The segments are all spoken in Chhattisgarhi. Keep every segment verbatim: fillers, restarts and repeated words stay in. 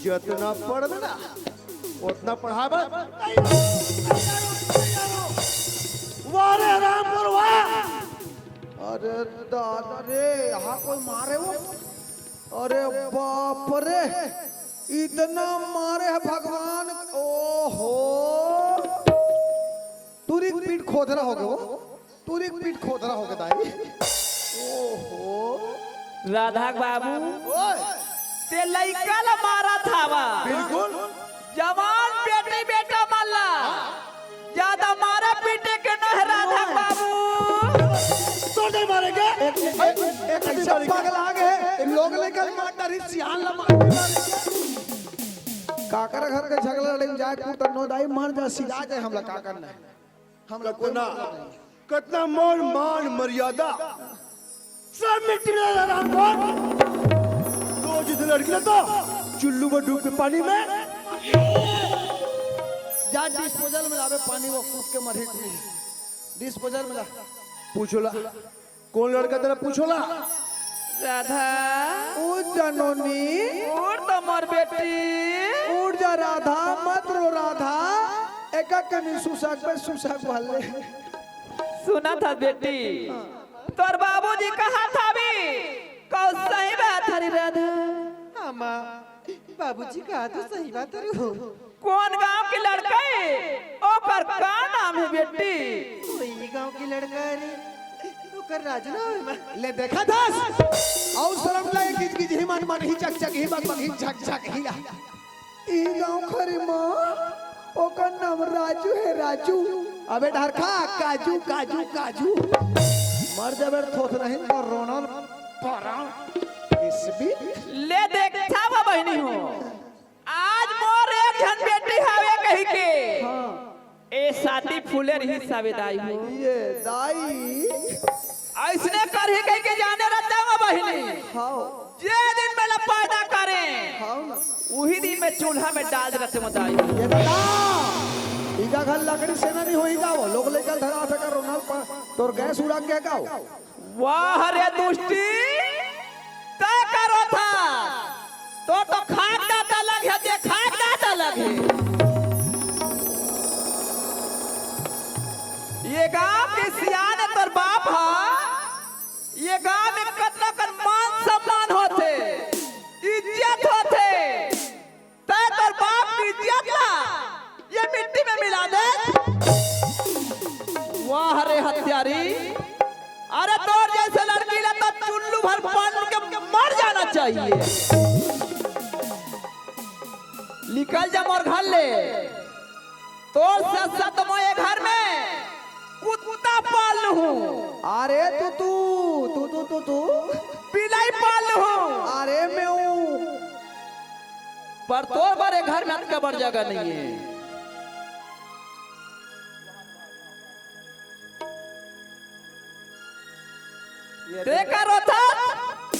जतना पढ़बे ना, ओतना पढ़ाबे। वाह रे रामपुर, वाह। अरे दादा रे, यहाँ कोई मारे वो? अरे बाप रे, इतना मारे है भगवान। ओहो, टुरी के पीठ खोदरा हो गए वो, टुरी के पीठ खोदरा हो गए दाई। ओहो। राधा के बाबू, ओए। ते लइका ला मारत हवा। बिल्कुल। जवान बेटी बेटा मन ला। ज्यादा मारे पीटे के न है राधा बाबू। तोर दाई मारे के? एक, एक, एक ऐसा पगला गए, लोग लेकर मार डारी, सियान ला मार डारी। काकर घर के झगड़ा लड़े में जाए, तू तो नो दाई मर जा, सिला जाए, हमला का करना है? हमला कोई कतना, मतलब नहीं। कतना मोर मान मर्यादा सब मिट्टी में लगा रामपुर। तो जिस लड़की ने तो चुल्लू में डूब के पानी में। जा डिस्पोजल में लावे पानी, वो कूद के मरही टुरी। डिस्पोजल में ला। पूछो ला, कौन लड़का तेरा पूछो ला? राधा। उठ जा नोनी। उठ तो मोर बेटी। उठ जा राधा, मत रो राधा। एका कनी सुसक बे सुसक भले। सुना था बेटी, तोर बाबूजी कहा था भी, कौन सही बात हरी राधा? हाँ माँ, बाबूजी कहा तो सही बात हरी हो। कौन गांव के लड़का है? ओकर का नाम है बेटी? वही गांव के लड़का है रे, ओकर राजू नाम है माँ। ले देखा थस, अउ शरम लगे, गिज गिज ही मन मन ही चक चक ही बक बक ही झक झक ही। ई गांव खरी माँ, ओकर नाम राजू है, राजू। अबे ढरखा, काजू, काजू, काजू। मर जाबे थोथनहिन तो रोनल पारा। इसबी। ले देखा बहिनी हो, आज मोर एक झन बेटी हवे कही के। हाँ। ए साथी फूले रही सावे दाई हो। ये दाई। अइसने करही कहि के जाने रहता हूँ बहिनी। हाँ। जे दिन में ला पैदा करे, हाँ ना। उही दिन में चूल्हा में डाल देते मत आई। ये दादा, इका घर लकड़ी से ना नहीं होई का वो? लोग लेकर धरा था कर रोनल पा, तोर गैस उड़ा के का वो? वाह रे दुष्टी, तय करो था। तो, तो खाक दाता लग है, जे खाक दाता लग है। ये गांव के सियान तोर बाप हा, ये गांव में कतना कन मान सम्मान होथे, इज्जत होथे। तै तोर बाप के इज्जत ला ये मिट्टी में मिला दे। वाह रे हत्यारी, अरे तोर जैसे लड़की ला तो चुल्लू भर पान के मर जाना चाहिए। निकल जा मोर घर ले। तोर से अच्छा तो मैं ये घर में कुत्ता पाल लूं। अरे तू, तू, तू, तू, तू, तू। बिलाई पाल लूं। अरे मैं हूँ। पर तोर बर ये घर में अतका बड़ जगह नहीं है। ये तेकर होता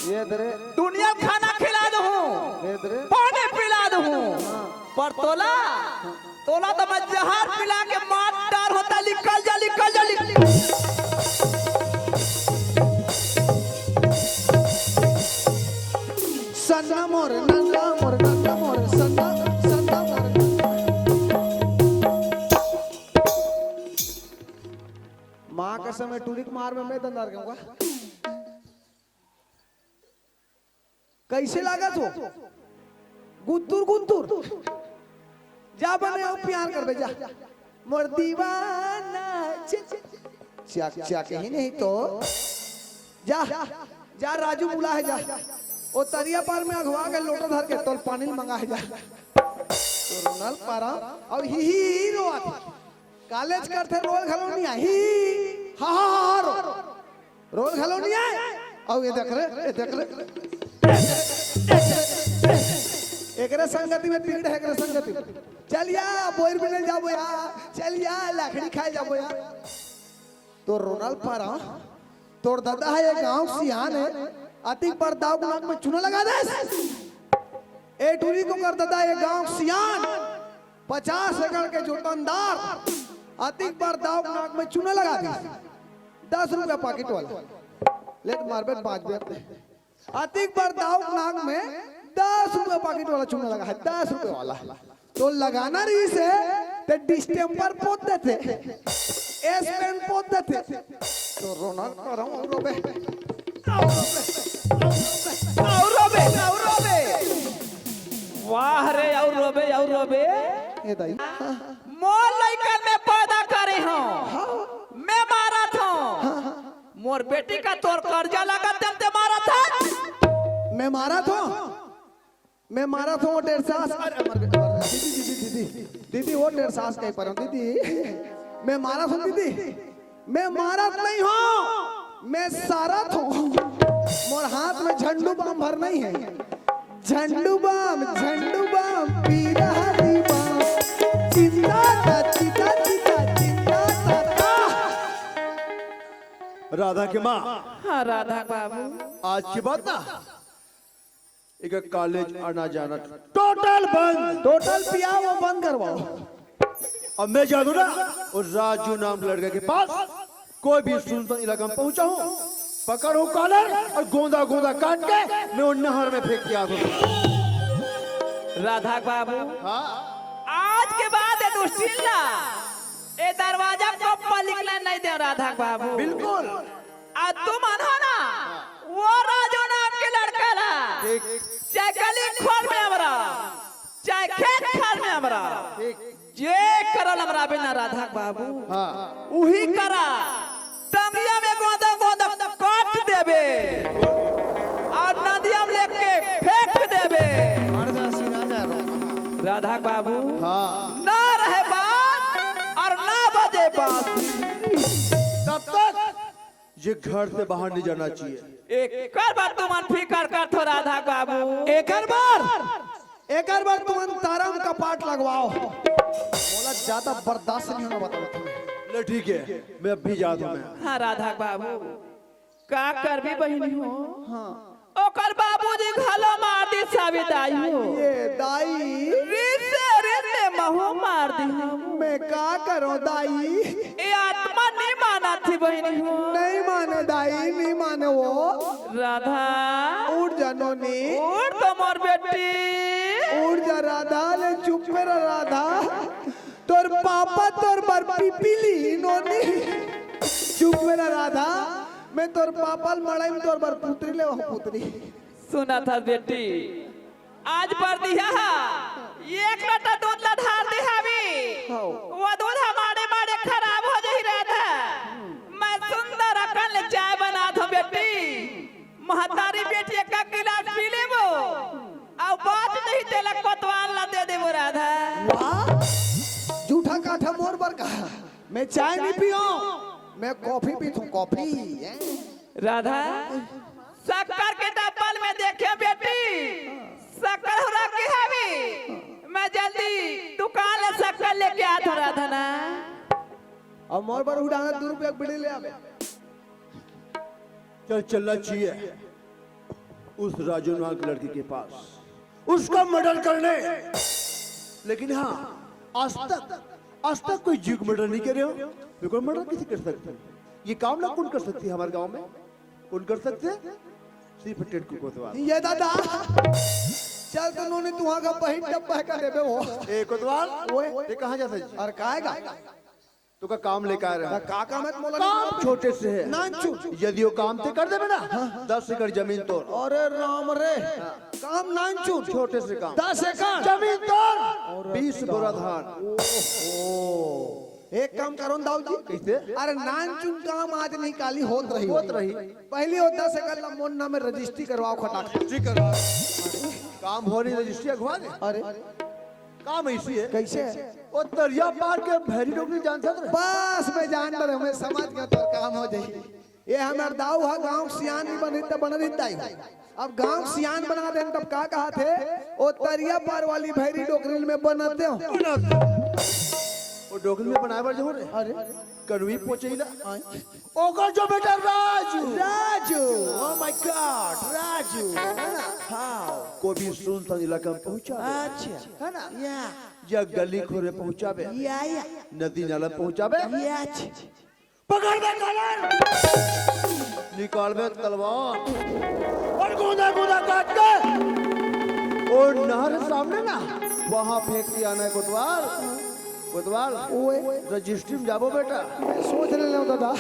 ये दरे। दुनिया खाना खिला दूं, ये दरे। पानी पिला दूं, हाँ। पर तोला, तोला तो मैं जहर पिला के मार डार होता। निकल जा, निकल जा, निकल। सन्ना मोर, नन्ना मोर, नन्ना मोर, सन्ना, सन्ना मोर। माँ कसम है, टूरी के मार में मैं दंदार कहूंगा। कैसे लागत हो? गुंतुर गुंतुर। जा बने हो, प्यार कर बे, जा। मोर दीवाना। च-, च-, च-, क्या, क्या कही नहीं तो। जा, जा राजू बुला है, जा। ओ तरिया पार में अघवा के लोटा धर के तोल पानी मंगा है, जा। तो रोनल पारा, अब ही, ही, ही रोआ थी। कॉलेज करथे, रोल घलो नहीं आही। हा, हा, हा, हा, रो। रोल घलो नहीं आए। अउ ये देख रे, ये देख रे। एकरे संगति में तीड़ है, एकरे संगति में। चल या, बोइर बिनल जाबो या। चल या, लाखड़ी खाए जाबो या। तो रोनल पारा, तोर दादा है ये गांव सियान है, अतिक बार दाऊ के नाक में चूना लगा देस। ए टूरी को कर दादा ये गांव सियान, पचास एकड़ के जोतनदार, अतिक बार दाऊ के नाक में चूना लगा देस। दस रुपया पाकिट वाला। ले तो मारबे, बांचबे। अतिक बार दाऊ के नाक में दस रुपये पाकिट वाला चूना लगा हे, दस रुपये वाला। तो लगाना रहिसे, ते डिस्टेम्पर पोत देते, एस पेन पोत देते। तो रोना करम अउ रोबे। अउ रोबे, अउ रोबे। वाह रे, अउ रोबे, अउ रोबे। ए दाई। मोर लइका मैं पैदा करे हंव। हाँ। मैं मारत हंव। हाँ, हाँ। मोर बेटी का तोर कर्जा लगत तेन ते मारत हस। मैं मारत हंव। मैं मारत हंव डेढ़ सास। अरे, अमर, अमर, दीदी, दीदी, दीदी, दीदी, वो डेढ़ सास कहीं पर हूँ, दीदी। मैं मारत हंव, दीदी। मैं मारत नहीं हंव, मैं सारत हंव। मोर हाथ में झंडू बाम भर नहीं हे। झंडू बाम, झंडू बाम, पीला हरी बाम। चिंता ता, चिता, चिता, चिंता ता, ता। राधा के माँ। हाँ, राधा बाबू। आज के बाद ना एकर कॉलेज आना जाना टोटल बंद। टोटल पियाओ, बंद करवाओ। अब मैं जादूं ना, वो राजू नाम के लड़का के पास, कोई भी सुनसान इलाका में पहुंचा हूँ, पकड़ूं कॉलर अउ गोंदा गोंदा काट के मैं वो नहर में फेंक के आ दूं। राधा बाबू, हाँ। आज के बाद ये दुष्टिन ला ए दरवाजा को पलिकना नहीं दे, राधा बाबू। बिल्कुल। अउ तुमन हो ना, वो राजू नाम के लड़का ला, ठीक। चाहे गली खोर में अमरा, चाहे खेत खार में अमरा, ठीक। जे करल अमराबे ना राधा बाबू, हाँ। उही करा। टंगिया में गोंदा गोंदा काट देबे अउ नदिया में लेके फेंक देबे। राधा बाबू, हाँ। ना रहे बात अउ ना बजे बात। तब तक ये घर से बाहर नहीं जाना चाहिए। एकर बर तुमन फिकर करथो राधा बाबू। एकर बर, एकर बर तुमन तारम कपाट लगवाओ। मोला ज्यादा बर्दाश्त नहीं होना, बताओ तुम। ले ठीक है, मैं अभी जाता हूँ मैं। हाँ राधा बाबू, का करबे बहिनी हो? हाँ। ओकर बाबूजी घलो मार दिस साबे दाई हो। ये दाई। रिस से रिस में महूं मार दिहूं। मैं का करों दाई? ए आत्मा नहीं मानत हे बहिनी हो। नहीं माने दाई, नहीं माने वो। राधा। उठ जा नोनी। उठ तो मोर बेटी। उठ जा राधा, ले चुप रह राधा। तोर पापा तोर बर पीपी ली नोनी। चुप रह राधा, मैं तोर पापा ल मड़ई में तोर बर पुतरी लेवहूं, पुतरी। सुनत हस बेटी, आज बरदिहा हा, एक लोटा दूध ला ढार दे हावी। हौ। वो दूध हा माड़े माड़े खराब हो जाही राधा। मैं सुंदर अकन ले चाय बनात हूँ बेटी। महतारी बेटी एक गिलास पी लेबो, अउ बाच नहीं तेला कोतवाल ला दे देबो राधा। वाह, जूठा काठा मोर बर कहा, मैं चाय नहीं पीऊं, मैं कॉफी पीथूं, कॉफी। राधा, शक्कर के डब्बा ल मैं देखे बेटी, शक्कर हुरा के हवे, मैं जल्दी दुकान ले शक्कर लेके आत हूँ राधा ना। अउ मोर बर उड़ाना दू रुपया के बीड़ी ले आबे। चल, चलना चाहिए उस राजू नाम की लड़की के पास, उसका मर्डर करने। लेकिन हाँ, आज तक, आज तक कोई जीव का मर्डर नहीं करे हो। बिल्कुल, मर्डर कैसे कर सकते हैं? ये काम ना कौन कर सकती है हमारे गांव में? कौन कर सकते हैं? सिर्फ टेटकू कोतवाल। ये दादा, चल तो नोनी तुहा का बहिन डब्बा का देबे हो। ए कोतवाल, ओए। ये कहाँ जाता है? और काहे का? तो का काम लेकर आ रहे हैं। का काम है मोला काम नहीं छोटे से है। नानचुन। यदि वो काम ते कर देबे ना, हाँ। दस एकड़ जमीन तोर। अरे राम रे, काम नानचुन। छोटे से काम। दस एकड़। जमीन तोर। अरे बीस बोरा धान। ओहो। एक काम करो ना दाऊ जी। कैसे? अरे नानचुन काम आज नहीं काली होत रही। होत रही। पहली वो दस एकड़ ला मोर नाम में रजिस्ट्री करवाओ खटाक। रजिस्ट्री करवाओ। काम हो रही रजिस्ट्री अगवा ले। अरे। काम ऐसी है। कैसे? वो तरिया पार के भैरी डोकरी जानता था? बस मैं जान डरे, मैं समझ गया तो काम हो जाई। ये हमर दाऊ हा गांव के सियान नहीं बन रही, बन रही दाई। अब गांव के सियान बना देन तब का कहा थे? ओ तरिया पार वाली भैरी डोकरी में बनाते हो। वो डोकरी में बनाए बर जरूर है। अरे। कनवी पोचैला। हाँ। ओकर जो बेटा Raju. Raju, oh my God, Raju, है ना? हाँ। कोई भी सुनसान इलाका में पहुंचा दे। अच्छा। है ना? या। या गली खोरे पहुंचाबे। या, या। नदी नाला पहुंचाबे। या, अच्छा। पकड़ बे कॉलर। निकाल बे तलवार। और गोंदा गोंदा काट के वो नहर सामने ना, वहाँ फेंक के आना है कोतवाल। कोतवाल, ओए। रजिस्ट्री में जाबो बेटा। मैं सोच ले लेंव दादा,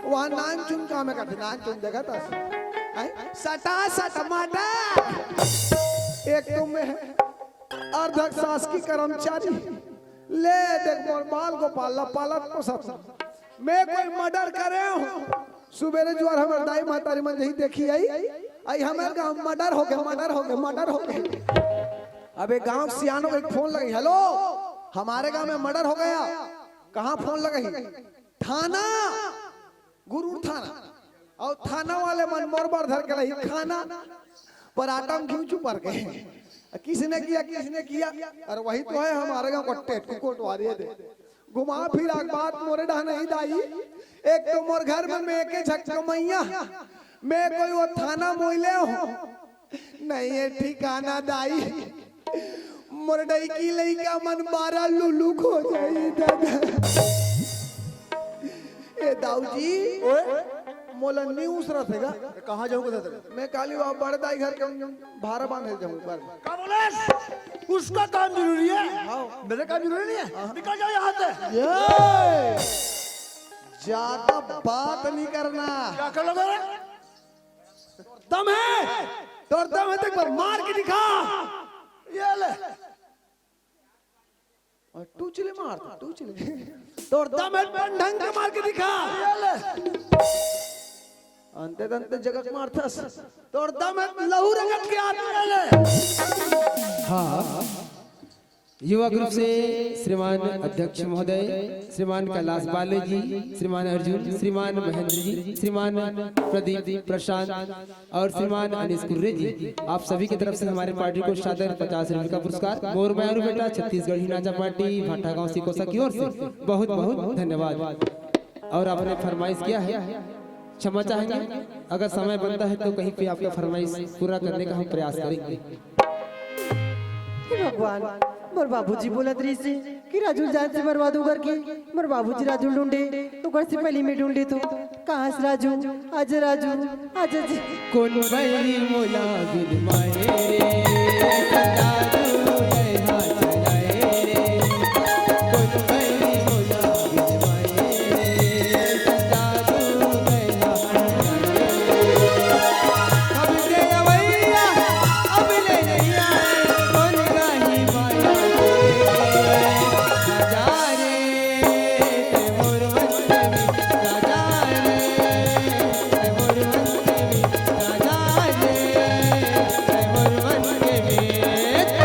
वहाँ नान चुन काम है करथे, नान चुन देखा था। हैं? सटा सट माटा। एक तो मैं अर्धक शासकीय कर्मचारी, ले देख मोर बाल गोपाल ला पालत पोसत। मैं कोई मर्डर करे हूँ? सुबेरे जुआर हमर दाई महतारी मन जही देखी आई, आई हमर गाँव मर्डर हो गया, मर्डर हो गया, मर्डर हो गया। अबे गाँव सियानो के फोन लगी, "हेलो, हमारे गाँव में मर्डर हो गया।" कहाँ फोन लगी? थाना, गुरूर थाना। अउ थाना वाले मन मोर बर धर के लही खाना, पराठा म घिव चुपर के। किसने किया, किसने किया? अरे वही तो है हमारे गाँव का टेटकू कोटवारी है दे। घुमा फिरा के बात मोरे डहा नहीं दाई। एक तो मोर घर में मैं के झक कमइया, मैं कोई वो थाना मोइले हूँ, नहीं है ठिकाना दाई। मोर डइकी लइका मन बारा लुलुक हो जाई दादा। ए दाऊ जी, ओए? मोला नी उसरत हे गा। कहाँ जाऊँगा दादा? मैं काली वा बड़े दाई घर के भारा बांधे जाऊँ पर। का बोले? उसका काम जरूरी है? हाँ। मेरा काम जरूरी नहीं है? हाँ। निकल जाओ यहाँ से। ये! ज्यादा बात नहीं करना। क्या कर लोगे रे? दम है? तोर दम है तो एक बार मार के दिखा। ये ले। और टूचले मार, टूचले। तोर दम है, ढंग के मार के दिखा। ये ले। अंते दंते जगत मारथस। तोर दम है, लहू रगत के आदमी, ये ले। हाँ। युवा ग्रुप से श्रीमान अध्यक्ष महोदय, श्रीमान कैलाश बाले जी, श्रीमान अर्जुन, श्रीमान महेंद्र जी, श्रीमान प्रदीप प्रशांत और श्रीमान अनीश कुर्रे जी, आप सभी की तरफ से हमारे पार्टी को सादर पचास रुपए का पुरस्कार, मोर मायारू बेटा, छत्तीसगढ़ी नाचा पार्टी, भाटा गांव सिकोसा की ओर से बहुत बहुत धन्यवाद। और आपने फरमाइश किया है, क्षमा चाहेंगे, अगर समय बनता है तो कहीं पे आपका फरमाइश पूरा करने का हम प्रयास करेंगे। हे भगवान, मोर बाबूजी बोलत रहिस हे कि राजू ल जान से मरवा दूं करके। मोर बाबूजी राजू ल ढूंढे, ओकर से पहिली मैं ढूंढ लेथों। कहाँ से राजू? आजा राजू, आजा जी। कोन बैरी मोला बिन माए रे, राजू दया चलाए रे। कोन बैरी मोला बिन माए रे, राजू दया चलाए रे। अब ले अवैया, अब ले नैया, कोन गाही माया रे। राजा रे, ते मोर मन के मीत, राजा रे, ते मोर मन के मीत, राजा रे, ते मोर मन के मीत।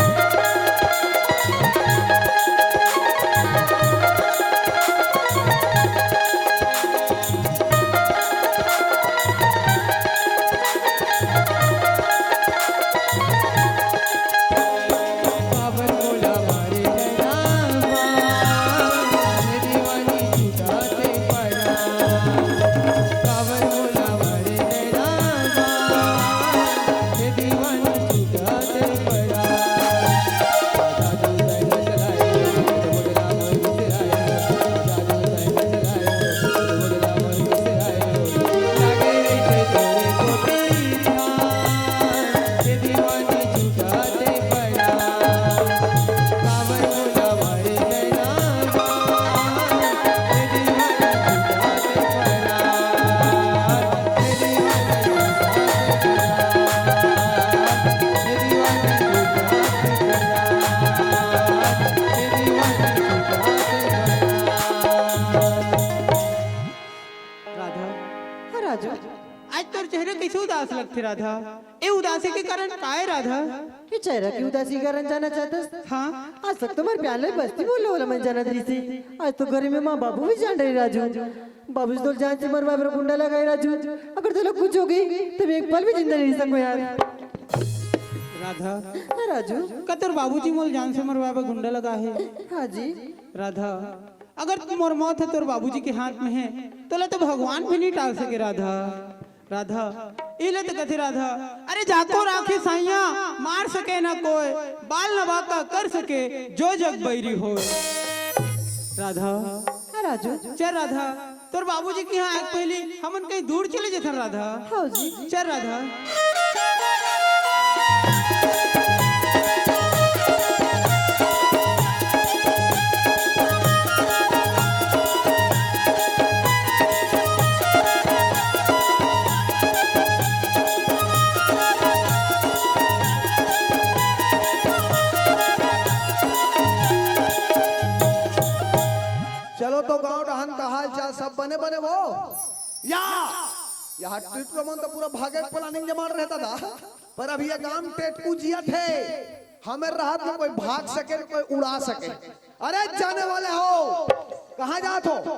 राधा। हाँ राजू। आज तोर चेहरा कैसे उदास लगथे राधा? ए उदासी के कारण का ए राधा? ये चेहरा के उदासी के कारण जानना चाहथस? हाँ। आज तक तो मोर प्यार ले बस्ती मोहल्ला वाला मन जानत रहिस हे। आज तो घर में माँ बाबू भी जान रहे राजू। बाबूजी तोला जान से मरवाए बर गुंडा लगाए राजू। अगर तोला कुछ हो गई तो मैं एक पल भी जिंदा नहीं रह सकूं यार। राधा। हाँ राजू। का तोर बाबूजी मोला जान से मरवाए बर गुंडा लगा हे? हाँ जी। राधा, अगर मोर मौत ह तोर बाबूजी के हाथ में हे, तोला तो भगवान भी नहीं टाल सके राधा। राधा, ए ले तो कथे राधा, अरे जाको राखे साइया, मार सके ना कोई, बाल न बांका कर सके, जो जग बैरी होय। राधा। हाँ राजू। चल राधा, तोर बाबूजी के यहाँ आए के पहली हमन कहीं दूर चले जथन राधा। हाँ जी। चल राधा। बने बने वो या, यहाँ टेटुआ मन तो पूरा भागे के प्लानिंग जमा रहता था, पर अभी ये गांव टेटकू जियत हे। हमें राहत में कोई भाग सके, कोई उड़ा सके। अरे जाने वाले हो, कहाँ जात हो?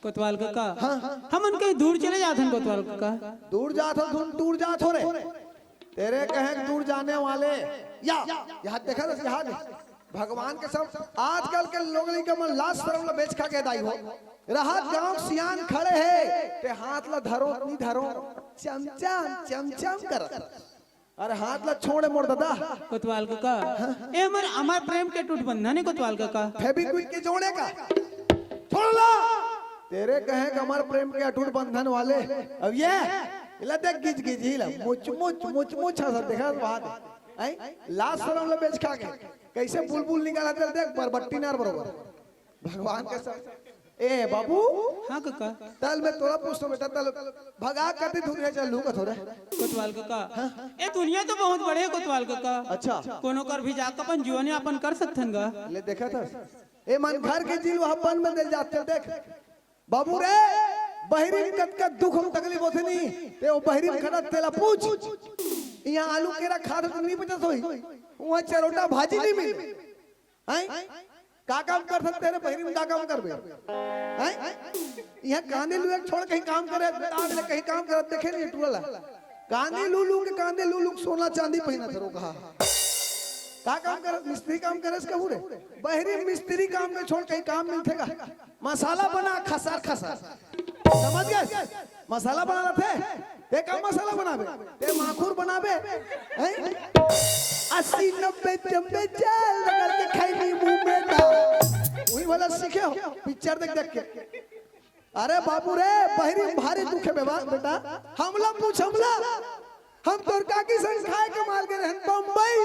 कोतवाल कका। हाँ। हमन कहीं दूर चले जात हन कोतवाल कका। दूर जात हो तुम, दूर जात हो रे। तेरे कहे दूर जाने वाले या, यहाँ देखा था, यहाँ देख। भगवान के सब आजकल के लोग लइका मन लाज शरम ला बेच खा के दाई हो। राहत गांव सियान खड़े हे, ते हाथ ला धरो नहीं धरो, चमचम चमचम कर। अरे हाथ ला छोड़े मोर दादा। कोतवाल कका, ए हमर अमर प्रेम के टूट बंधन है कोतवाल कका। फेविक्विक के जोड़े का छोड़ ला। तेरे कहे अमर प्रेम के अटूट बंधन वाले। अब ये इला देख गिज गिज ही ला, मुच मुच मुच मुच हंसा देखा बात। आई लाज शरम ला बेच खा के कैसे बुलबुल निकाला तेरे देख बरबट्टी नार बरोबर। भगवान के सब। ए बाबू। हाँ कका। तल मैं तोला पूछतो बेटा, तल भगा कति धुरिया चल लू कथोरे। कोतवाल कका। हाँ। ए दुनिया तो बहुत बड़े है कोतवाल कका। अच्छा। कोनो कर भी जाके अपन जीवन यापन कर सकथन गा। ले देखा था। ए मन घर के जीव अपन में दिल जाते देख। बाबू रे, बहिरी में कतका दुख हम तकलीफ होथे नहीं, ते वो बहिरी में खड़ा तेला पूछ। यहाँ आलू केरा खात तो नहीं बचत होई, वहाँ चरोटा भाजी नहीं मिली। हैं? का काम कर सकते रे बहिरी में, का काम करबे? हैं? यहाँ कांदी लुए छोड़ कहीं काम करे, आज ले कहीं काम करत देखे नहीं टूला। कांदी लू लू के, कांदी लू लू के सोना चांदी पहिना थे रोका। का काम करत? मिस्त्री काम करे से कहू रे? बहिरी मिस्त्री काम के छोड़ कहीं काम मिलथे का? मसाला बना खसार खसार, समझ गए? मसाला बना लेथे। ते का मसाला बनाबे? ते माखुर बनाबे? हैं? अस्सी नब्बे चम्बे चाल रगड़ के खैनी मुंह में डाल। वही वाला सीखे हो पिक्चर देख देख के। अरे बाबू रे, बहिरी में भारी दुख है बेबा, बेटा। हमला पूछ हमला। हम तोर काकी संग खाए के माल के रहन बम्बई।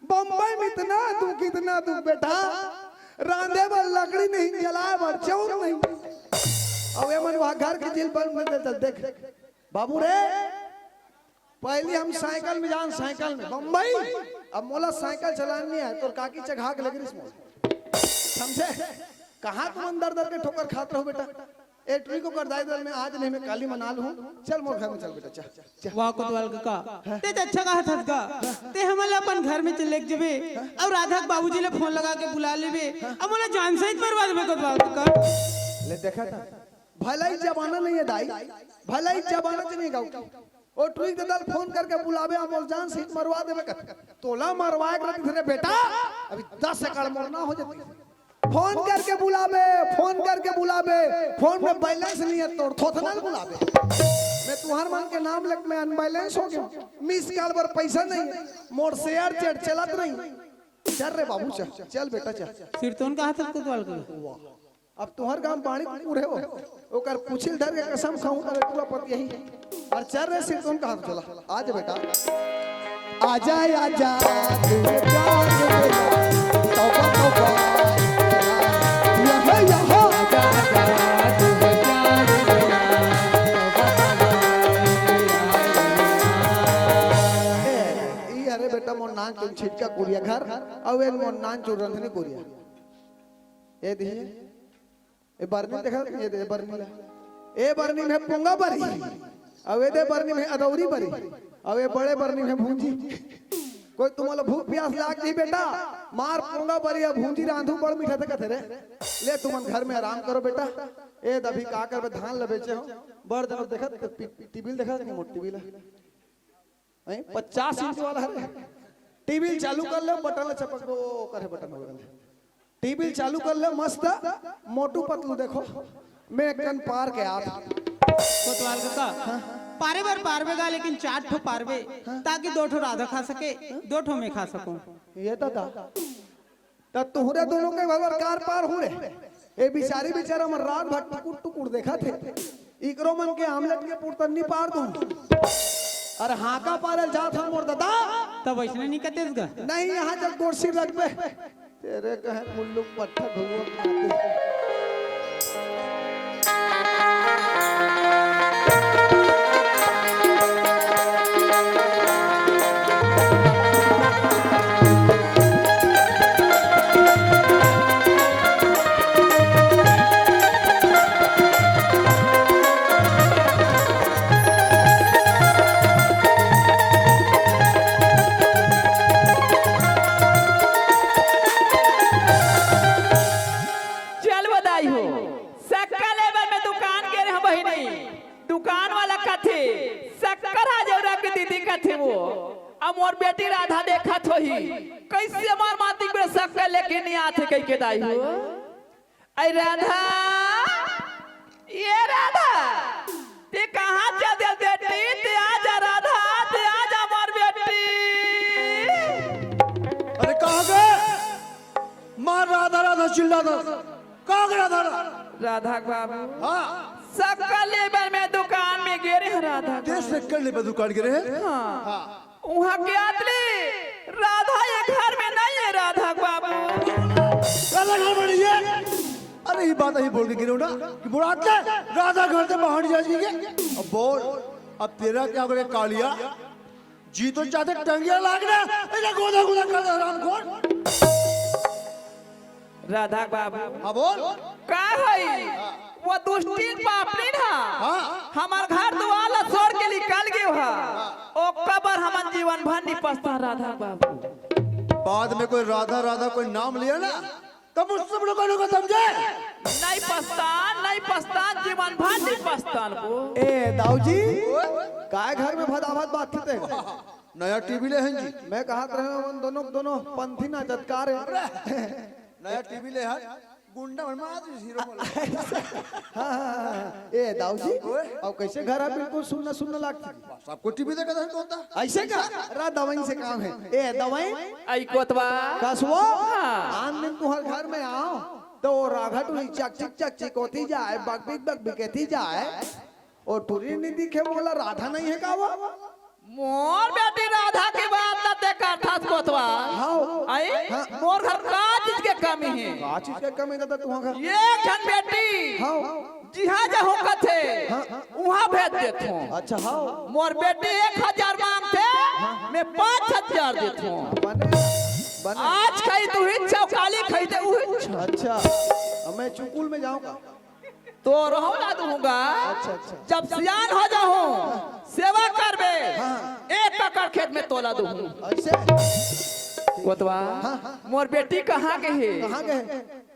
बम्बई में इतना दुख, इतना दुख बेटा, रांधे बर लकड़ी नहीं, जलाए बर चाउर नहीं। अब ये मन वहाँ घर के जेल बंद कर देता। देख बाबू रे, पहली हम साइकिल में जान, साइकिल में बम्बई। अब मोला साइकिल चलानी नहीं है, तोर काकी चघा के लग रही मोला, समझे? कहाँ तुम अंदर दर के ठोकर खात रहो बेटा? ए टुरी को कर दाई दल में आज नहीं मैं काली मना लूँ। चल मोर घर में चल बेटा, चल, चल। वाह कोतवाल कका, ते तो अच्छा कहा था का। ते हमन ला अपन घर में चले जबे और राधा के बाबूजी ले फोन लगा के बुला लेबे। अब मोला जान सहित मरवा देबे कोतवाल कका। ले देखा था, भलाई जमाना नहीं है दाई, भलाई जमाना च नहीं गाऊ। ओ टुरी ददल फोन करके बुलाबे, अब मोर जान सहित मरवा देबे कथे। तोला मरवाए के रहती रे बेटा, अभी दस एकड़ मोर ना हो जाती। फोन करके बुलाबे, फोन करके बुलाबे, फोन में बैलेंस नहीं है तोर, थोथना बुलाबे। मैं तुहर मन के नाम लेके मैं अनबैलेंस हो गया, मिस कॉल पर पैसा नहीं है, मोर शेयर चैट चलत नहीं। चल रे बाबू चल, चल बेटा चल। सिरतोन कहा था कोतवाल कका। अब तुहर गांव बाणी कुकुर है वो, ओकर पुछिल धर के कसम खाऊं करे पूरा पति यही। और चल रे सिरतोन कहा चला। आज बेटा। आजा, आजा, तू जान मेरा, तौबा, तौबा, यहाँ, यहाँ। आजा, आजा, तू जान मेरा, तौबा, तौबा, यहाँ। ए, ई हरे बेटा मोर नान चुन छिटका कुरिया घर, अउ एन मोर नान चुन रंधनी कुरिया। ए दिए। ए बरनी देखा, ए दे बरनी ला। ए बरनी में पोंगा बरी, अउ ए दे बरनी में अदौरी बरी, अउ ए बड़े बरनी में भूंजी। कोई तुम्हारा भूख प्यास लाग जी बेटा, मार पोंगा बरी या भूंजी रांधू बड़ मीठा तक थे रे। ले तुमन घर में आराम करो बेटा। ए दभी का करबे धान ल बेचे हो, बड़ दिन देखत टीवी देखा नहीं मोट टीवी ला। हैं? पचास इंच वाला है। टीवी चालू कर ले, बटन ला चपक दो, करे बटन हो गए। टीवी चालू कर ले, मस्त मोटू पतलू देखो। मैं कन पार के आप। कोतवाल कका, पारे बर पारबे गा, लेकिन चार ठो पारबे, ताकि दो ठो राधा खा सके, दो ठो मैं खा सकूं। ये दादा, त तुहरे दोनों के भवर कार पार हो रे। ए बिचारी बिचारा मन रात भर टुकुर टुकुर देखा थे। इकरो मन के आमलेट के पुरतन नी पार दूं। अरे हाका पारल जात हम मोर दादा। तब वैसने नी कतेस गा। नहीं, यहाँ जब गोरसी रखबे। तेरे कहे मुल्लुक पट्ठा भगवत माते। लेके नहीं आथे कहिके दाई हो। अरे राधा, ये राधा, ते कहाँ चल दे बेटी? ते आजा राधा, ते आजा मोर बेटी। अरे कहाँ गए? मार राधा राधा चिल्ला था। कहाँ गए राधा? राधा के बाबू, हाँ। सक्कर लेबर में दुकान में गिरे हैं राधा। देश सक्कर लेबर दुकान गिरे हैं? हाँ। हाँ। उहाँ के आदमी राधा ये घर में नहीं है राधा के बाबू। राधा घर में नहीं है। अरे ये बात ही बोल के गिरो ना कि मुराद ले राधा घर से बाहर जा जी के। अब बोल, अब तेरा क्या करे कालिया? जी तो चाहते टंगिया लागना, इधर गोदा गोदा कर दे हरामखोर। राधा के बाबू। हाँ बोल। का होई? वो दुष्टिन पापनिन हा। हाँ। हमार घर दुआर ला छोड़ के निकल गयो हा। ओकर बर हमन जीवन भर नहीं पछता राधा के बाबू। बाद में कोई राधा राधा कोई नाम लिया ना, तब उस सब लोगों को समझे। नहीं पछता, नहीं पछता, जीवन भर नहीं पछता वो। ए दाऊ जी, काय घर में भदाभद बात करते हैं? नया टीवी ले हैं जी। मैं कहत रहे हूँ, उन दोनों, दोनों पंथी ना जतकार है। नया टीवी ले हैं, गुंडा मन मार हीरो बोला। हाँ, हाँ, हाँ, हाँ। ए दाऊ जी, ओए। अब कैसे घर है, बिल्कुल सुन्ना सुन्ना लागती। सबको टीवी देखा था होता। ऐसे का? रा दवाई से काम है। ए दवाई आई कोतवा। कसवो? हाँ। आन दिन तुहर घर में आओ, तो वो राघा टुरी चक चिक चक चिक होती जाए, बक बिक बक बिकेती जाए। और टुरी नहीं दिखे, बोला राधा नहीं है का वो? मोर बेटी राधा के बात ला ते करथस कोतवा। हाँ। आई? हाँ। मोर घर का चीज के कमी है? का चीज के कमी दादा तुहर घर? ये झन बेटी। हाँ। जिहाँ जाहूँ कथे, हाँ। उहाँ भेज देथों। अच्छा हाँ। मोर बेटी एक हजार मांगथे, मैं पाँच हजार देथों। बने, बने। आज खाही तू ही छव, काली खाही ते उही छव। अच्छा, अब मैं चुकुल में जाऊंगा। तो रहूँ ला दूंगा। अच्छा, अच्छा। जब सियान हो जाहूँ, सेवा करबे, हाँ। एक एकड़ खेत में तोला दूंगा। ऐसे? कोतवा, हाँ, हाँ। मोर बेटी कहाँ गए हे? कहाँ गए?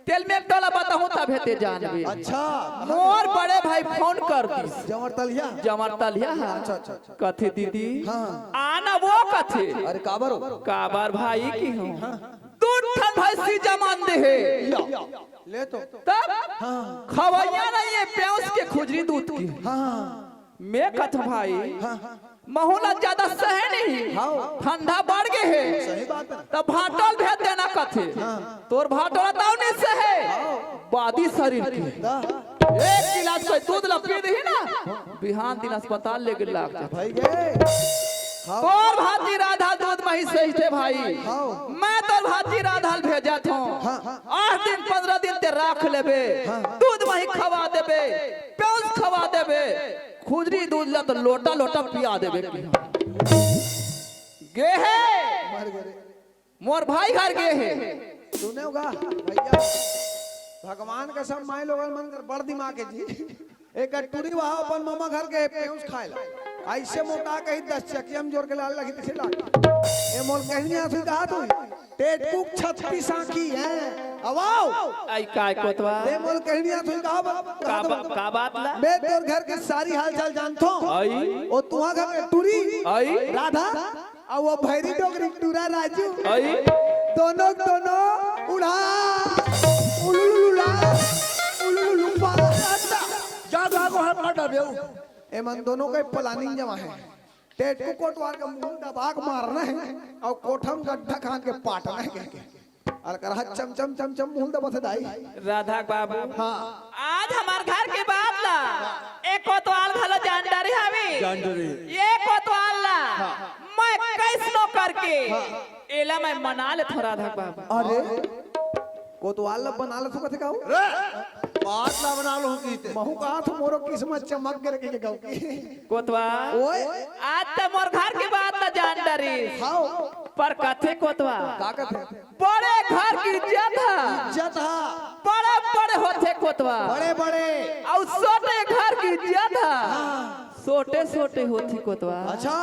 तेला मैं तोला बताहूँ तभे ते जानबे। अच्छा। मोर बड़े भाई फोन कर दिस। जंवर तलिया? जंवर तलिया हा। अच्छा, अच्छा, अच्छा। कथे दीदी, हाँ। आना वो कथे। अरे काबर हो? काबर भाई की हूँ। दू ठन भैंसी जमन दे हे। या, ले तो। तब हाँ। खवैया नहीं है प्यास के खुजरी दूध की। हाँ। मैं कथा भाई, हाँ, हाँ। महू ला ज्यादा सहे नहीं, हाँ। ठंडा बढ़ गए हे, सही बात है। तब भाटल भेज देना कथे। हाँ। तोर भाटल ताऊ नहीं सहे, बादी शरीर के। ता? एक गिलास कोई दूध ला पी दही ना, बिहान दिन अस्पताल लेके लाग जा। भाई गए। हाँ। तोर भाती राधा दूध मही सही थे भाई। हाँ। मैं तोर भाती राधा ल भेजत हूँ। हाँ। आठ दिन, पंद्रह दिन ते राख लेबे। हाँ। दूध मही खवा देबे, प्याज खवा देबे, खुजरी दूध ला तो लोटा लोटा पिया देबे। गे हे, मर गए। मोर भाई घर गे हे। सुने होगा भैया, भगवान का सब माई लोगन मन कर बड़ दिमाग है जी। एक टुरी वहा अपन ममा घर के पेउस खाए ला, ऐसे मोटा कही दस चकिया में जोर के लाल लगी तैसे लाग। ए मोल कहनी आसु कहा तू, टेटकुक छत्तीस आंखी है। अब आओ। आई काय कोतवा? ए मोल कहनी आसु कहा बा-, कहा का, बा-, बा, का बात ला? मैं तोर घर के सारी हाल चाल जानतो। आई। ओ तुहा घर के टुरी, आई। राधा, आ वो भैरी डोगरी टूरा राजू। आई। दोनों दोनों उड़ा, उलुलुलुला, उलुलुलुपा। जा जा को हर पाटा बेऊ। ए मन दोनों का प्लानिंग जमा है। टेटकू कोटवार का मुंह दबा के मारना है और कोठम गड्ढा खान के पाटना है कह के। और करा चम चम चम चम मुंह दबा से दाई। राधा के बाबू। हाँ। आज हमार घर के बात ला, एक कोतवाल घलो जान डरे हवे। जान डरे। ये कोतवाल ला, मैं कैसनो करके एला मैं मना लेथों राधा के बाबू। अरे कोतवाल ला बना ले सकत का? रे, बात ना बना लो की ते। महू कहा तो मोरो किस्मत चमक गिर के गाँव की। कोतवाल, ओए। आज तो मोर घर के बात ला जान डरे। हाँ। पर कथे कोतवाल, का कथे? बड़े घर की इज्जत है, इज्जत हा। बड़े बड़े होथे कोतवाल। बड़े बड़े। अउ छोटे घर की इज्जत है, छोटे छोटे होथे कोतवाल। अच्छा।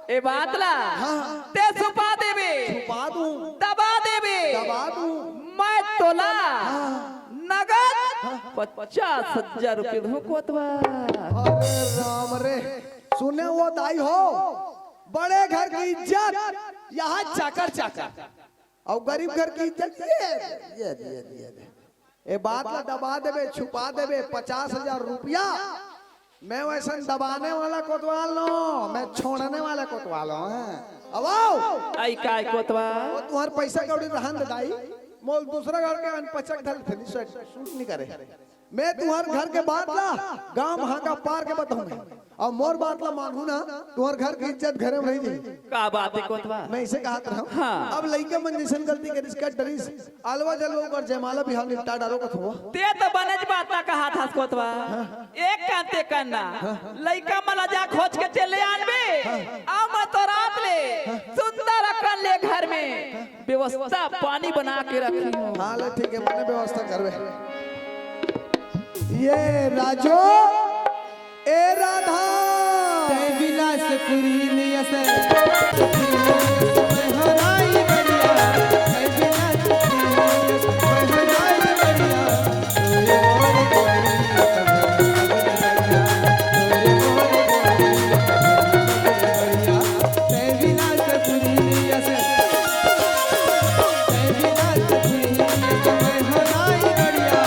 ए बात ला हाँ। ते छुपा देबे, छुपा दूं। दबा देबे, दबा दूं। मैं तोला हाँ। नगद पचास हजार रुपये दूं कोतवाल। अरे राम रे, सुने वो दाई हो, बड़े घर की इज्जत यहाँ चाकर चाकर। अउ गरीब घर के इज्जत ये, ये, ये, ये, ये। ए बात ला दबा देबे, छुपा देबे, पचास हजार रुपया। मैं वैसन दबाने वाला कोतवाल नो, मैं छोड़ने वाला कोतवाल हूँ, हैं। अब आओ। आई काय कोतवाल? वो तुम्हार पैसा कौड़ी रहन दे दाई, मोल दूसरा घर के अनपचक धर थे, नहीं, सूट नहीं करे। मैं तुम्हार घर के बात ला गांव हाका पार के बताऊं मैं। अउ मोर बात ला मानहू ना, तुम्हार घर के इज्जत घरे में रही जाई। का बात है कोतवाल? मैं इसे कहत रहूं। हाँ। अब लइका मन जैसन गलती करिस, कर डरिस, अलवा जलवा ओकर जयमाला बिहाव निपटा डारो कथो। ते तो बनेच बात ना कहत हस कोतवाल। हाँ। एक काम ते करना, हाँ। लइका मन ला जा खोज के चले आनबे। हाँ। अउ मैं तो रात ले हाँ। सुंदर अकन ले घर में हाँ। व्यवस्था पानी बना के रखी हूँ। हाँ, ले ठीक है, मैंने व्यवस्था करबे। ये राजू, ए राधा। तै विलासपुरी नियस, हराई बढ़िया। तै विलासपुरी नियस, हराई बढ़िया।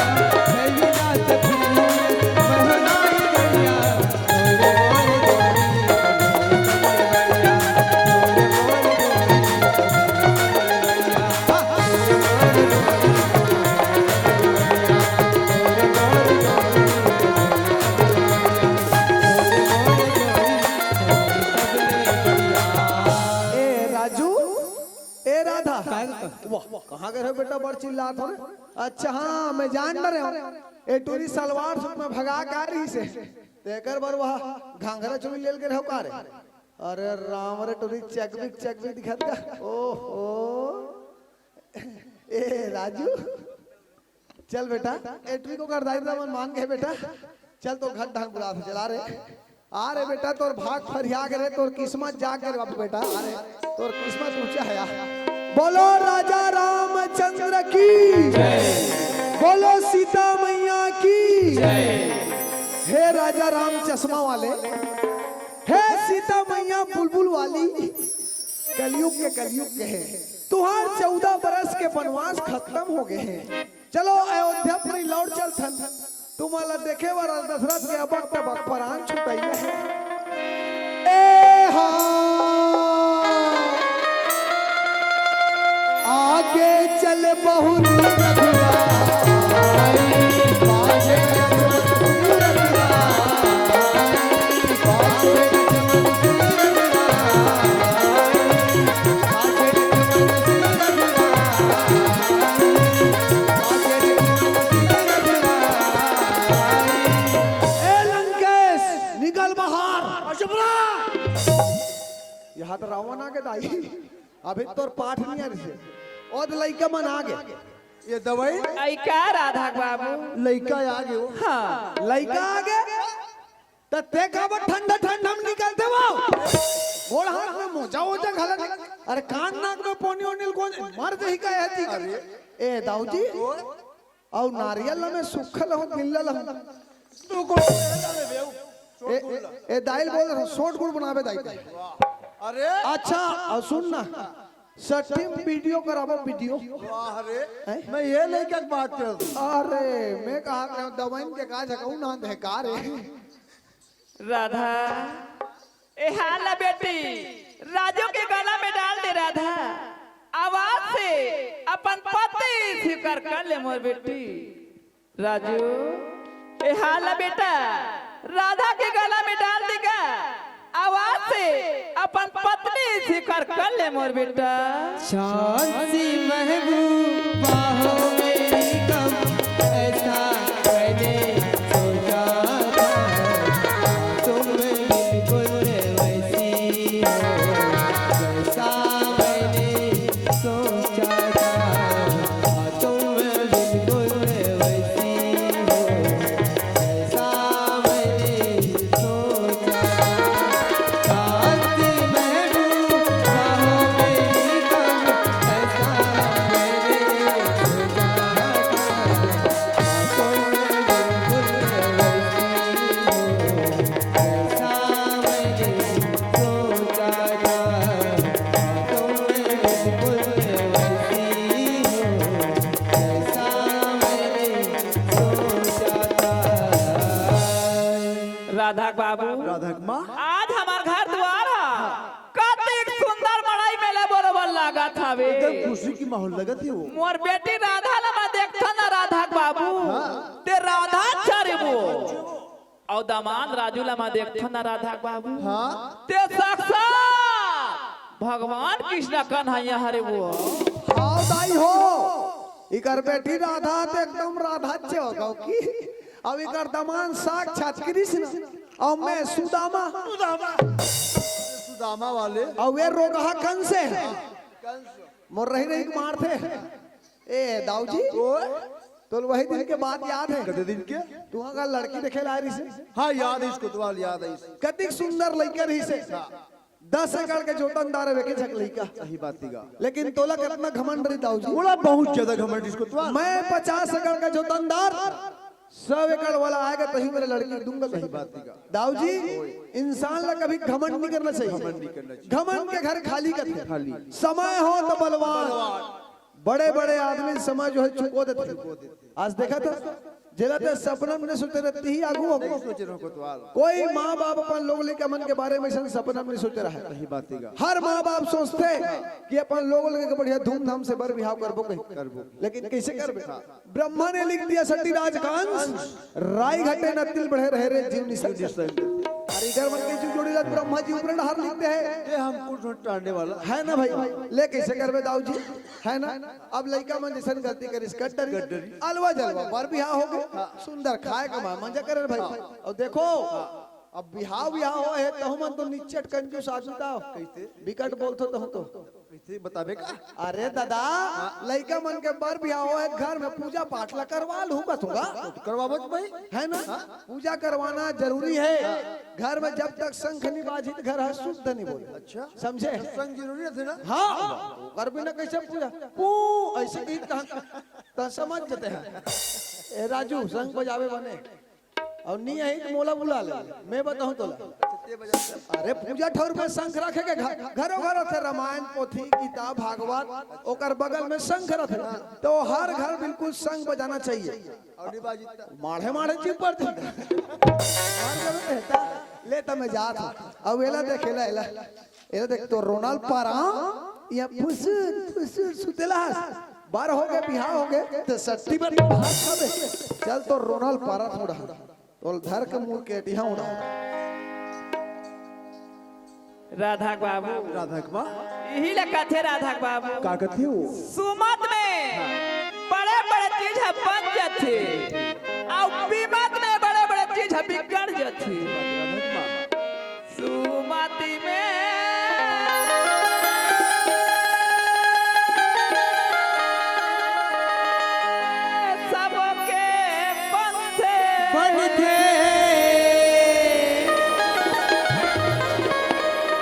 ए राजू, ए राधा। काय रे? वाह, कहाँ गए हो बेटा, बड़ चिल्लात हो रे? अच्छा, हाँ, मैं जान डरे हूँ। ए टूरी सलवार सूट में भगा के आ रही से। तेकर बर वह घाघरा चोली लेल के रहो का रे? अरे राम रे, टूरी चकबिक चकबिक दिखत का? ओहो। ए राजू, चल बेटा, एटरी को कर दाई मन मान गए बेटा। चल तो घर ढंग बुला से चला रे। आ रे बेटा, तोर भाग फरिया के रे, तोर किस्मत जाग के रे बाबू बेटा। आ रे, तोर किस्मत ऊंचा है यार। बोलो राजा रामचंद्र की, बोलो सीता मैया की। हे राजा राम चश्मा वाले, हे सीता मैया बुलबुल वाली, कलयुग के कलयुग के है। तुहार चौदह बरस के बनवास खत्म हो गए हैं। चलो अयोध्यापुरी लौट चलथन। तुम्हाला देखे वाला दशरथ के अबक तबक परान छुटैले हे। ए हा, आगे चल बहुत रघुराई, पाछे रघुराई, पाछे रघुराई। ए लंकेश, निकल बाहर। अशुभरा। यहाँ तो रावण आ के दाई। अभी तोर पाठ नहीं आ रही है। और लइका मन आ गए। ये दवाई? आई का राधा बाबू? लइका आ गए हो। हाँ। लइका आ गए? त ते काबर ठंडा ठंडा में निकलते हो? गोड़ हाथ में मोजा वोजा घाला नहीं। अरे कान नाक में पोनी ओनी ल कोन मर जही का है जी? अरे। ए दाऊ जी। अउ नारियल ल में सुखल हो गिल्ला ल। तू को ए, ए, ए दाइल बोल रहा, सोट गुड़ बनावे दाई। अरे। अच्छा, अउ सुन ना। सटीम वीडियो कराबो वीडियो। वाह रे। हैं? मैं ये लेकर बात कर दूं। अरे, मैं कहा दवाइन के का झकाऊ ना दे का रे। राधा, ए हाला बेटी, राजू के गला में डाल दे राधा। आवाज से अपन पति स्वीकार कर ले मोर बेटी। राजू, ए हाला बेटा, राधा के गला में डाल देगा। आवाज से अपन पत्नी स्वीकार कर ले मोर बेटा। शान सी महबूबा हो मेरी कम, ऐसा मैंने सोचा था। तुम बिल्कुल वैसी हो, जैसा मैंने सोचा था। तुम बिल्कुल वैसी हो, जैसा मैंने सोचा था। शान सी महबूबा हो मेरी कम, ऐसा मैंने सोचा बाबू, राधा के माँ। आज हमर घर दुआर ह कतेक सुंदर मड़ई मेला बरोबर लागत हवे। एकदम खुशी के माहौल लगत हे वो। मोर बेटी राधा ला मैं देखथन ना राधा के बाबू, हाँ। ते राधा अच्छा रे वो। अउ दमांद राजू ला मैं देखथन ना राधा के बाबू, हाँ। ते साक्षात भगवान कृष्ण कन्हैया हरे वो। हाँ दाई हो, इकर बेटी राधा तो एकदम राधा चे हो गौ की। अब इकर दमांद साक्षात कृष्ण, अउ मैं सुदामा। सुदामा। सुदामा वाले। अउ वे रोगहा कंस हे। कंस। मोर रही रही के मारथे। ए दाऊ जी, ओए। तोल वही दिन के बात याद हे? कते दिन के? तुहा का लड़की देखे ला रहिसे। हाँ, याद हे इसको, तो याद हे इसे। कतिक सुंदर लइका रहिसे। हाँ। दस एकड़ के जोतनदार हे, बेके झक लइका। सही बात हे गा। लेकिन तोला कितना घमंड रही दाऊ जी? बोला बहुत ज्यादा घमंड इसको तो। मैं पचास एकड़ का जोतनदार, सौ एकड़ वाला आएगा तही मेरे लड़की दूंगा। सही बात हे गा। दाऊ जी, इंसान ला कभी घमंड नहीं करना चाहिए। घमंड नहीं करना चाहिए। घमंड के घर खाली कथे। खाली। समय हो तो बलवान। बलवान। बड़े-बड़े आदमी समय जो हे चुको देथे। आज देखा था, जेला ते सपना में नहीं सोचे रहती ही आगू हो। नहीं सोचे रहो कोतवाल। कोई माँ बाप अपन लोग लइका मन के बारे में अइसन सपना में नहीं सोचे रहे। सही बात हे गा। हर माँ बाप सोचथे कि अपन लोग लइका के बढ़िया धूमधाम से बर बिहाव करबो कहीं। करबो। लेकिन कैसे करबे? हाँ। ब्रह्मा ने लिख दिया सती राज का अंश, राई घटे न तिल बढ़े रहे रे जीव निसंग। जीव निसंग। अरे इधर मन के जीव जोड़ी ला ब्रह्मा जी ऊपर डहार लिखते हैं। ये हमको टांडे वाला। है ना भाई? ले कैसे करबे दाऊ जी? है ना? अब लइका मन जइसन गलती करिस, गड्डरी। गड्डरी। अलवा जलवा, बर बिहाव हो गे। हाँ। सुंदर खाए कमाए, मजा करे भाई। हाँ। अउ देखो, हाँ। अब बिहाव, बिहाव होहे, तहु मन तो निच्चट कंजूस आदमी ता। कैसे? बिकट बोलथो तहु तो। कैसे बताबे का? अरे दादा, हाँ। लइका मन के बर बिहाव होहे, घर में पूजा पाठ ला करवा लूँ कथूँ गा। तो करवाबो तो भाई। है ना? हाँ। पूजा करवाना जरूरी हे। हाँ। घर में जब तक शंख नहीं बाजी, तो घर ह शुद्ध नहीं बोले। अच्छा। समझे? शंख जरूरी हे ना? हाँ, ओकर बिना कैसे पूजा? पू, ऐसे गीत कहाँ, त समझ जते हैं। ए राजू, शंख बजावे बने। अउ नहीं आई तो मोला बुला ले, मैं बताहूँ तोला। अरे पूजा ठौर में शंख रखे के घ-, घरो घरो से रामायण पोथी, गीता, भागवत, ओकर बगल में शंख रखे। तो हर घर बिल्कुल शंख बजाना चाहिए। अउ नहीं बाजी त? माढ़े माढ़े जीव पर थे। मार देबे त हेता। ले त मैं जात हूँ। अब एला देख, एला, एला। एला देख तो रोनाल पारा, या फुसुर, फुसुर सुतेला हस। बर हो गे, बिहाव हो गे, त सट्टी बर भात खाबे। चल तो रोनाल पारा थोड़ा। तोल धर के मुड़ के एटिहा उड़ा। राधा के बाबू। राधा के बा। इही ला कथे राधा के बाबू। का कथे वो? सुमत में बड़े-बड़े चीज ह बन जथे, अउ बीमत में बड़े-बड़े चीज ह बिगड़ जथे। राधा के बा। सुमति में सबके पंथे। पंथे।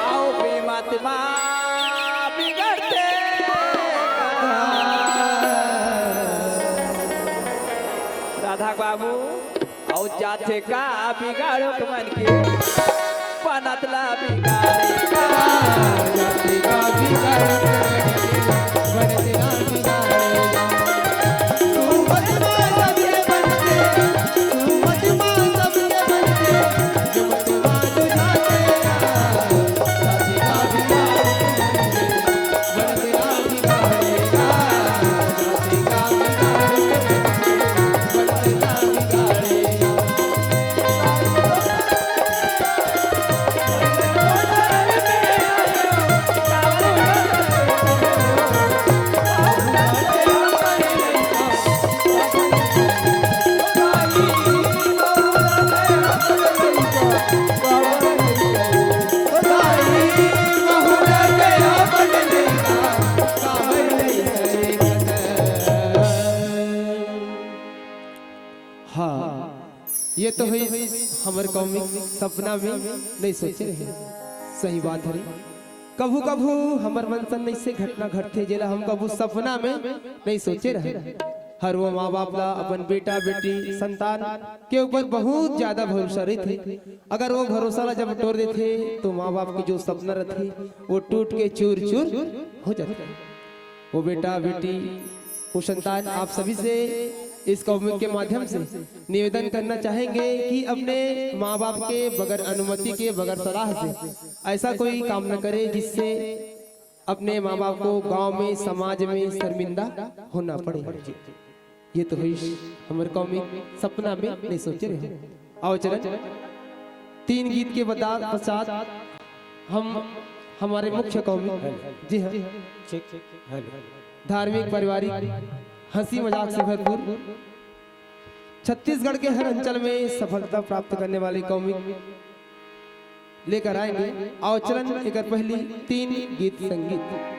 अउ बीमत मा बिगड़थे। राधा बाबू। अउ जाथे का बिगाड़ो के मन के, बनत ला बिगाड़े का। जाथे का बिगाड़ो के मन के, बनत ला बिगाड़े का। तू मत मान सबके मन के, तू मत मान सबके मन के, जो मत मान तू जाथे का। जाथे का बिगाड़ो के मन के, बनत ला हाँ, ये तो हुई हमर कौमिक सपना में नहीं सोचे रहे। सही बात हरे। कभू-कभू हमर मन संग अइसे घटना घटथे, जेला हम कभू सपना में नहीं सोचे रहे। हर वो माँ-बाप ला अपन बेटा-बेटी, संतान के ऊपर बहुत ज्यादा भरोसा रहिथे। अगर वो भरोसा ला जब टोर देथे, तो माँ-बाप के जो सपना रहिथे, वो टूट के चूर-चूर हो जाथे। वो बेटा-बेटी, वो संतान, आप सभी से इस कॉमिक के माध्यम से निवेदन करना चाहेंगे कि अपने माँ बाप के बगैर अनुमति के, बगैर सलाह से ऐसा कोई काम न करे जिससे अपने माँ बाप को गांव में, समाज में शर्मिंदा होना पड़े। ये तो हुई हमर कॉमिक, सपना में नहीं सोचे रहे। आओ चलन, तीन गीत के बदा-, पश्चात हम हमारे मुख्य कॉमिक, जी हाँ, ठीक, ठीक, हेलो। धार्मिक, पारिवारिक, हंसी मजाक से भरपूर, छत्तीसगढ़ के हर अंचल में सफलता प्राप्त करने वाले कॉमिक लेकर आएंगे। आओ चलन, एकर पहली तीन गीत संगीत।